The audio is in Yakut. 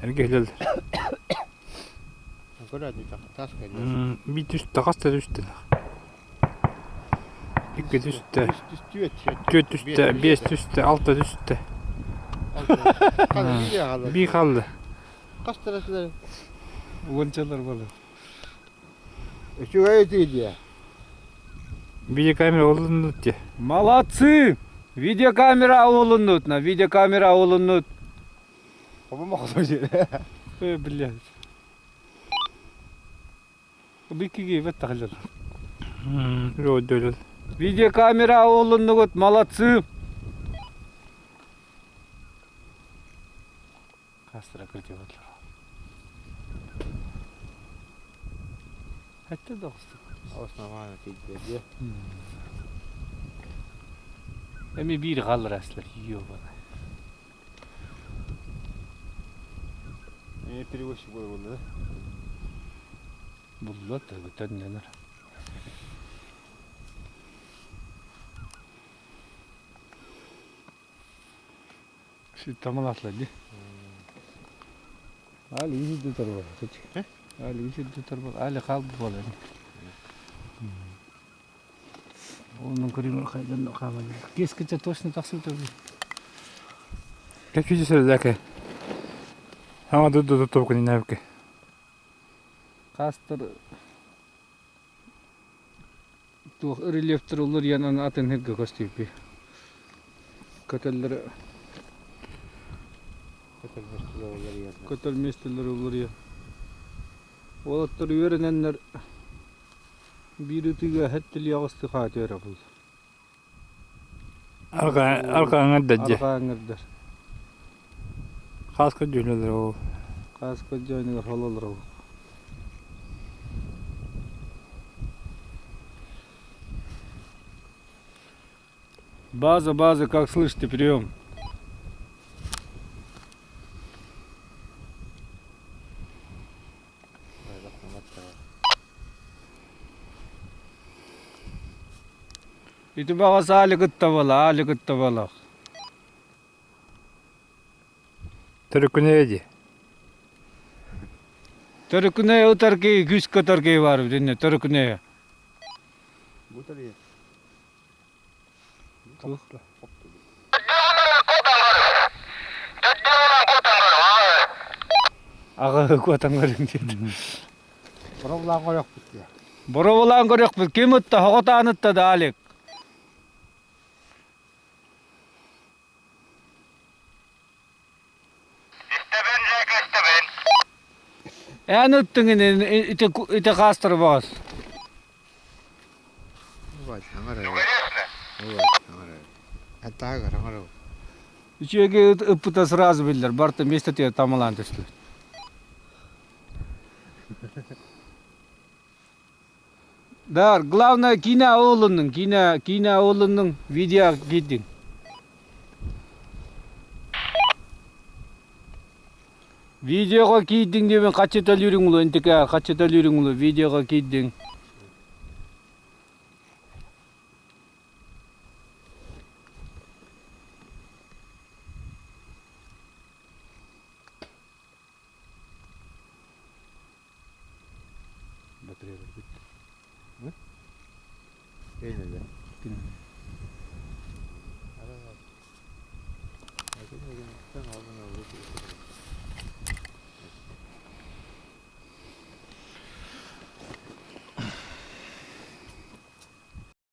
Эргиллэллэр. Биир түстэ, хас да түстэ. Икки түстэ, түөрт түстэ, биэс түстэ, алта түстэ. Биир хаалла. Уончалар буолар. Үчүгэй этии диэ. Видеокамера олуннут дии. Молодцы! Видеокамера олуннут, на видеокамера олуннут. Э, блядь. Биккиги беттахлар. Рөдөлөл. Видеокамера олуннугут, молодцы! Хастара кырдьыбатлар. Хэтте доҕустук. Основание тиийдэ. Эми биир хааллар аслар, ёбана. Э, перевозчик буолла да? Булла төгүтөн Тамалаатылар дии. Али үс үрдү торбол. Али үс үрдү торбол. Али хаалбыт буолар. Онон көрүҥ хайдан хаалан. Кескиче точно тахсыбыта. Кэккүчү сэллэкэ. Ама ду ду топкун иннэбикке. Хастар туох рельефтэр уларыйан аны атын сиргэ көстүүпүй. Көтөллөрү көтөл миэстэлэрэ уларыйар. Уолаттар үөрэнэннэр биир ытыыга сэттэлии аҕыстыы хааты эрэ булла. Арҕаа ыҥырдар дьэ. Арҕаа ыҥырдар. Хааска дьүлэлэр ол. Хааска дьонугар хололор ол. База, база, как слышите, прием. Ити баҕас Аали кытта буола, Аали кытта буолуох. Төрүкүнэ дии. Төрүкүнэ ытар киһи, күүскэ ытар киһи баар эбит иннэ, төрүкүнэ. Аҕа куотан көрүҥ диэн. Боровлаан көрүөхпүт диye. Боровлаан көрүөхпүт. Ким ытта? Хоҕотаан ытта да Алик. Истэбин, Жека, истэбин. Эн ыттыҥ ини ити ити хаастары баҕас. Үчүгэй ыппыта сразу биллэр, барыта миэстэтигэр тамалаан түстүбүт. Да, главное киинэ оолуннуҥ, киинэ, киинэ оолуннуҥ, видео киирдиҥ. Видеоҕа киирдиҥ диэбин хаччы төлүүрүҥ улу, интикэ хаччы төлүүрүҥ улу, видеоҕа киирдиҥ. Батареялар бүттэ.